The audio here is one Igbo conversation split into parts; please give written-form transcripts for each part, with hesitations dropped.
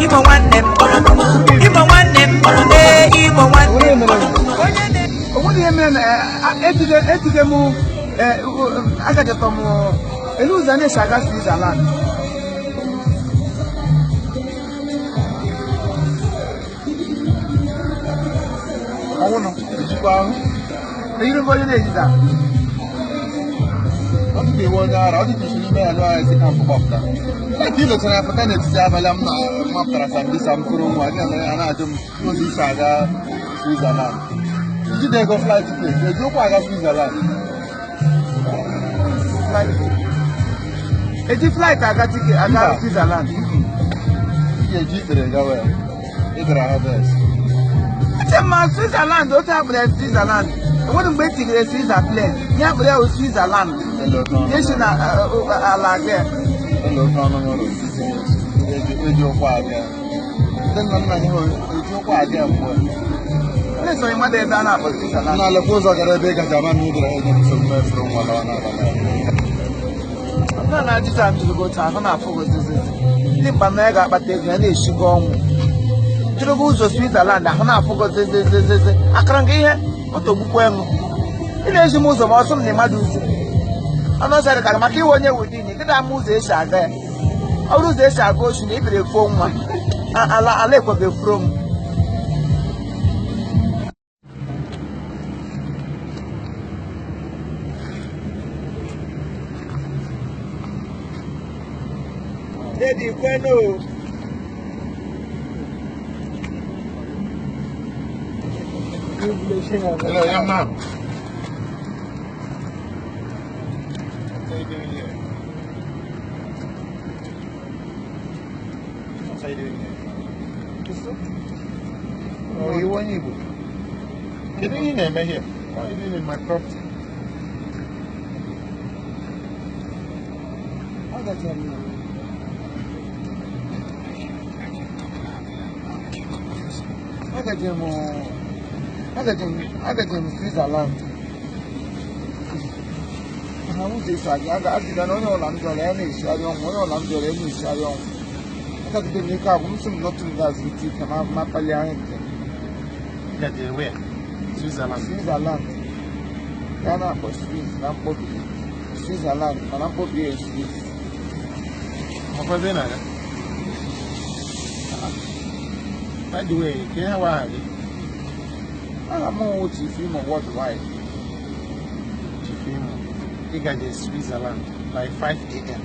Igbo nwanne m, Igbo nwanne m, ee, Igbo nwanne m. Onye na Onwere ihe mere na etige m agajatọ m elu ụzọ na-esi aga Switzerland. Ọwụnụ Ejikwa ahụ. Eyiri m onye na-ejide a. Ọ dị ka iwe onye ara, ọ dị ka isi n'ime ya lụọ ya esi kampụ gbapụta. Like ilechara ya pụta n'etiti abalị m na mapụtara Sambisa m kụrụ nwa gị na ya na-ajụ m ụzọ isi aga Switzerland. Ijide ego flight ticket, eji ụkwụ aga Switzerland. Eji flight aga ticket aga Mba. Switzerland? Ị ga-eji ikpere gawa ya. Ị gara harvest. Eche m ma Switzerland otu akpụrụ ya Switzerland, enwere mgbe e tinyere Swiss plane ihe akpụrụ ya bụ Switzerland. Ele oke ọnụ. Esi na ala aga ya. Ele oke ọnụ n'ụlọ osisi eji ụkwụ aga. Ndị nna nna anyị ha eji ụkwụ aga mgbe. Na-esonye mmadụ ebe a na-akpọ Switzerland. Na lekwa ụzọ gara ebe ị gaji ama na ị gara enye nsogbu mefuru nwa lawa n'abalị. Ọ na ajụjụ a m jụrụ gị otu ahụ na-afụ gị ozizi ndị mkpa na ya ga-akpata ego ya na-eshigo ọnwụ jụrụ gị ụzọ Switzerland ahụ na-afụ gị ozizizizizi akara gị ihe otogbukwa emu ị na-ezi m ụzọ ma ọsọ m na ịmadụ ụzọ ọnụ ọzọ dị ka maka iwe onye wudin gị ama ụzọ esi aga ya. Ọ bụrụ ụzọ esi aga osu na ibere efuo nwa ala ala ekweghị efuro m. Dedi kweno. Hello, young man. What are you doing here? What are you doing here? Oh, you want Igbo? Kedu ihe ị na-eme here? What are you doing in my property? Agaje m agaje m agaje m agaje m Switzerland. Na ụzọ esi aga aga agịga na onye ọla m jọrọ ya na-eshigharị ọnwụ, onye ọla m jọrọ ya na-eshigharị ọnwụ. Agagide m ike agwụ m sị m nọtụ m ga-azụta ike ma kpalie ahụ njem. Gaje where? Switzerland. Switzerland ya na-akpọ Swiss na mkpọbi Switzerland, mana mkpọbi ya Swiss. Makwa ebe ị na-aga? By the way, ka ihe wa aha gị? Aha m wụ Chief Imo Worldwide. Chief Imo. Ị gaje Switzerland by 5 a.m.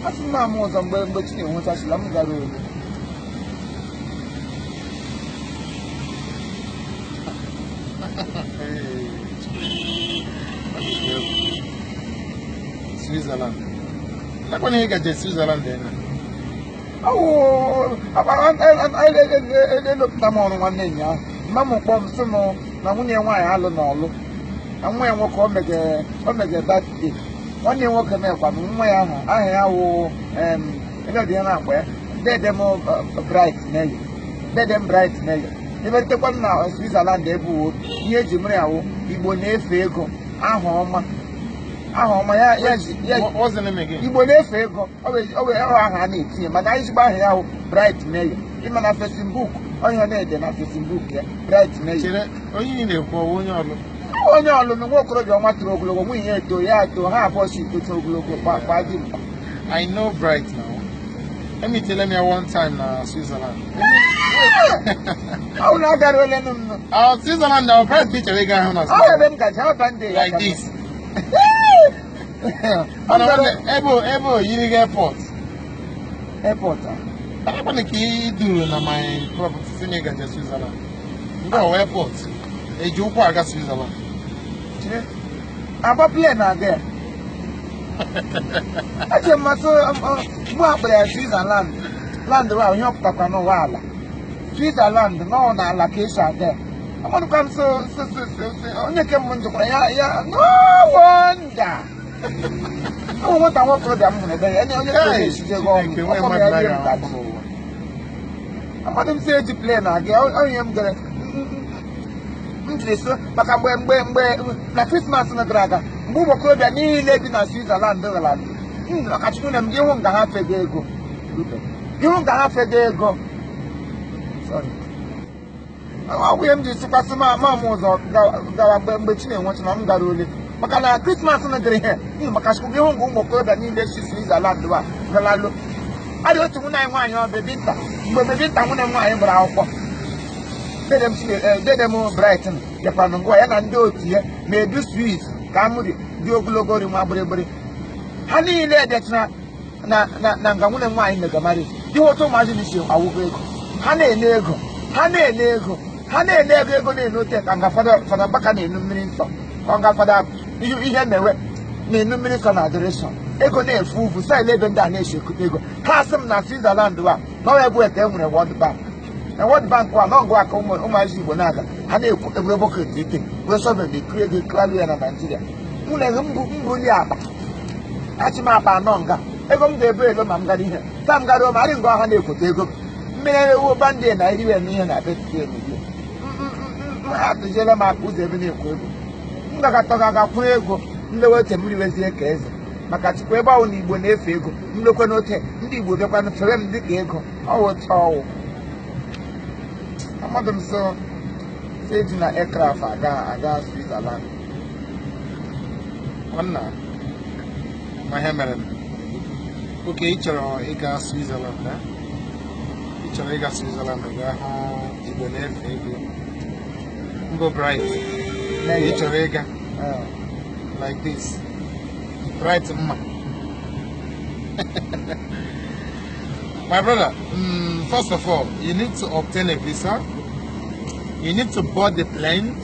Asị m ama ụzọ mgbe chi na-enwechachila m gara olu. Hey, Switzerland. Lakwa na ị gaje Switzerland eme. Awụ elopụta m ọrụ nwanne enyi ahụ mma m kpọọ m sị m na nwunye nwaanyị alụ na ọlụ na nwa ya nwoke o mege birthday, nwanne ya nwoke mekwa m nwa ya ahụ aha ya wụ ebe dị ya na-akpọ ya dede m Bright Meyo, dede m Bright Meyo ebetekwa m na Switzerland ebe uwe ihe eji mere ya wụ Igbo na-efe ego, aha ọma, aha ọma ya ya ya. What's the name again? Igbo na-efe ego, ọ bụ aha a na-etinye, mana ezigbo aha ya wụ Bright Meyo. Ịma na Facebook onye na-ede na Facebook ya Bright Meyo. Chere, onye ị na-ekwu ọ bụ onye ọlụ? Onye ọlụ na nwa okorobịa ọnwa toro ogologo, nwunye ya eto ya eto, ha abụọ si tocha ogologo kpaa dị mkpa. I know Bright now. Let me tell him one time na Switzerland. Ọ na agara ole nụ m. Oh, Switzerland now, Bright picture we got na. Ọ ebe m gaji ọ ba ndị ya Like this. Mana ebe ebe yiri gị airport. Airport a. Akwana ka ị duru na my property si na ị gaje Switzerland. Ndị ọwa airport. Eji ụkwụ aga Switzerland. Chere. Agba plane aga ya. Eche m masị mgbe akpọrọ ya Switzerland. Land wa ihe ọpụtakwa n'ụwa ala. Switzerland nọ n'ala ka esi aga ya. Amadụkwa m so so so so onye ke mbụ njụkwara ya ya, no wonder. Ụmụ nwata nwokorobịa m hụrụ ebe ya onye na-esije gị ọnwụ ọkọ m ya rie m ngaji. Amadụ m si eji plane aga ya, onye m gere m jiri so maka mgbe mgbe mgbe na Krismas na gara aga mgbe ụmụ okorobịa niile bi na Switzerland gara maka Chukwu na m gị hụ nga ha fego ego. Erube ihu nga ha fega ego. Sorry. Ọ bụ ihe m ji sikwasị ma ma m ụzọ gawa mgbe chi na-enwecha na m gara ole maka na Krismas na dịrị ihe n'ihi maka chukwu gị hụ nga ụmụ okorobịa niile si Switzerland wa galalụ. Adị otu nwunye anyị nwaanyị ọ Bebinta, mgbe Bebinta nwunye m nwaanyị gbara akwụkwọ, dede m dede m Brighton bịakwanụ ngwa ya na ndị otu ya ma edu Swiss ka amụri dị ogologo ri nwa gbịrịgbịrị ha niile dechara na nga nwunye m nwaanyị megamari ihe otu ụmụazị na-esi awụgo ego, ha na-ene ego, ha na-ene ego, ha na-ene ego, ego na-ene ote ka nga fada Mbaka na-enu mmiri nsọ, ka nga fada ihe mewe na-enu mmiri nsọ na adoration, ego na-efu uvu saịl ebe ndị a na-esi ekute ego. Ha asị m na Switzerland wa na ọ ebe ka e nwere World Bank, na World Bank wa na ọgụ aka ụmụazị Igbo na-aga, ha na-ekwu ebure bucket ite were shovel na-ekiri ego ekiralụ ya na Naịjirịa. Nwunye m mbuli akpa achị m akpa anọ nga ego m ga-ebu elo ma m gara ihe taa m gara ma arị nga ọha na-ekwote ego m mmiri ewu bandị na eriwe na ihe na betie emebie m ha atụziela m aka ụzọ ebe na-ekwo ego m gagatọ ga kwụrụ ego nlewe ote mmiri wezie ka eze maka chukwu ebe ọwụ na Igbo na-efe ego nlekwe n'ote ndị Igbo bịakwanụ fere m dịka ego ọwụ otu ọwụ amadụ m so eji na aircraft aga Switzerland. Nwanna, ma ihe mere m oke ị chọrọ ịga Switzerland, eh? Ị chọrọ ịga Switzerland gaa hụ Igbo na-efe ego mbụ Bright ị chọrọ ịga like this Bright mma. My brother, first of all, you need to obtain a visa. You need to board the plane.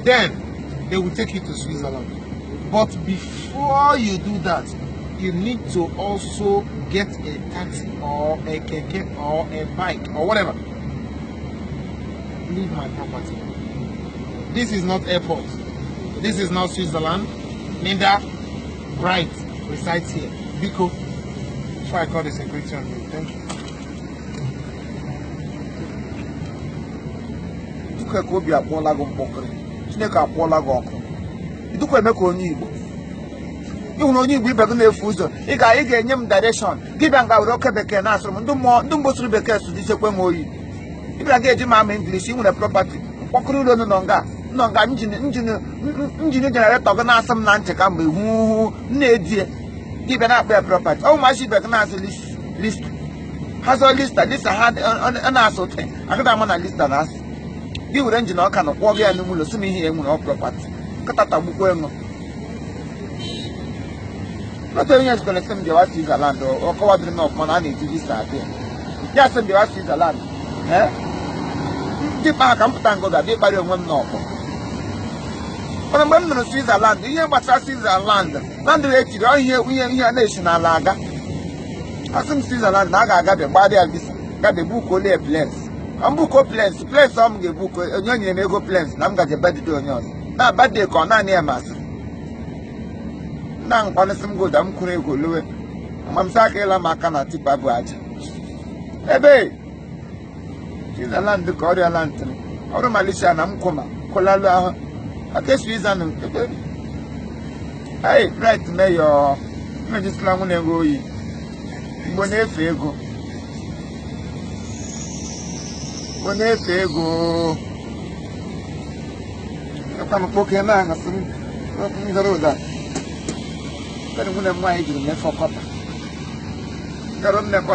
Then they will take you to Switzerland. But before you do that, you need to also get a taxi or a keke or a bike or whatever. Leave my property. This is not airport. This is not Switzerland. Neither Bright resides here. Biko, before I call the security on you. Thank you. Dukwe ka obi akpọọla gị mkpọkịrị, Chineke akpọọla gị ọkụ. Idukwa eme ka onye Igbo ị hụrụ onye Igbo ibe gị na-efu ụzọ, ị ga-enye m direction gị bịa nga were oke bekee na-asụrụ m ndị mmụọ ndị mbụ sụrụ bekee sụdichekwe m oyi. Ị bịara ga-eji m ama English. Ị nwere property mkpọkịrị ụlọ nọ nga nọ nga engine generator gị na-asụ m na ntị ka mgbe huhu m na-edie gị bịa na-akpọ ya property. Ọ ụmụazị ibe gị na-asụ list ha zụọ lista lista ha ọ na-asụ ụtị agụda ama na lista na-asụ gị were engine ọka na kwụọ gị ya n'ime ụlọ si m ihe ya nwere ọ property nkịta tagbukwa ego. Otu onye zikwara sị m bịawa Switzerland, ọ kọwadịrị m ọfụma na a na-eji visa abịa ya sị m bịawa Switzerland. Ee, ndị mkpa ha ka m pụta ngo ga-abịa ịkparị onwe m n'ọkpọ. Mana mgbe m nụrụ Switzerland, ihe gbasara Switzerland na ndụ echiri ọ ihe ihe ihe a na-esi n'ala aga, asị m Switzerland na a ga-agabịa gbadịa visa gabịa bukuo planes m bukuo planes planes ọ m ga-ebuku onye o nyere m ego planes na m gaje birthday onye ọzọ na birthday ka ọ naanị ya masịrị nna nkwanụsị m goda m kwuru ego lowe amamsị aka ịla m aka na tipper bụ aja ebe Switzerland ka ọrịala ntịrị ọrụ Malaysia na m kwụma kwụlalụ ahụ aka Switzerland ebe. Hey, Bright Mayor, mmejisila nwunye gị oyi. Igbo na-efe ego, Igbo na-efe ego. Ekwa m kpoke na aṅasị m gara ụda kedụ nwunye m nwaanyị jiri mefọ copper gara mmekọ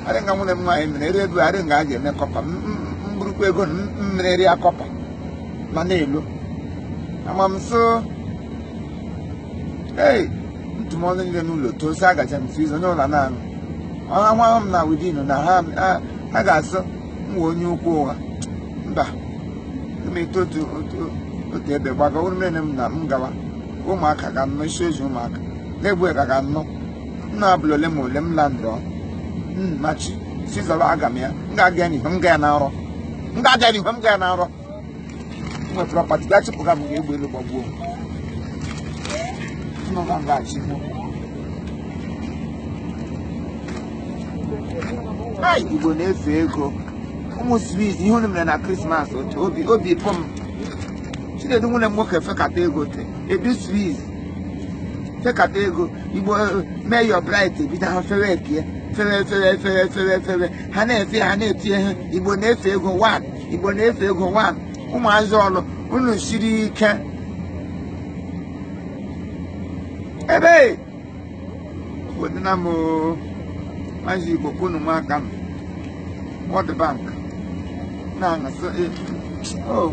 arị nga nwunye m nwaanyị mere ere ego arị nga a ga-eme copper m burukwa ego mmiri ya copper ma na-elo ama m so. Ei, ntụmọdụ niile n'ụlọ tosi agacha m Swiss onye ụlọ na-aṅụ ọha nwa m na widin na ha ha ga-asụ m wee onye ukwu ụgha mba m eto otu otu ebe gbaga ụrụ mmiri m na m gawa ụmụaka ga nnụ isi ozi ụmụaka na-egbu ka ga nnụ m na-abụla ole ma ole m landrọ machi Switzerland aga m ya m ga-aga n'ihu m ga ya na nrọ m ga-aga n'ihu m ga ya na nrọ m nwere property bịa chụpụga m ga-egbe elu gbagbuo m nọ nga achịgbuo. Ai, Igbo na-efe ego ụmụ Swiss ihe unu mere na Krismas otu obi obi pụ m Chinedu nwunye m nwoke fekata ego te edu Swiss Fekata ego Igbo Mayor Bright ebido ha fewe ekie, fewe fewe fewe fewe fewe, ha na-efe, ha na-etinye ha. Igbo na-efe ego one, Igbo na-efe ego one. Ụmụazị ọlụ unu siri ike ebe obodo na m maazị Igbo kwunu nwa aka m World Bank na-aṅasị. Oh.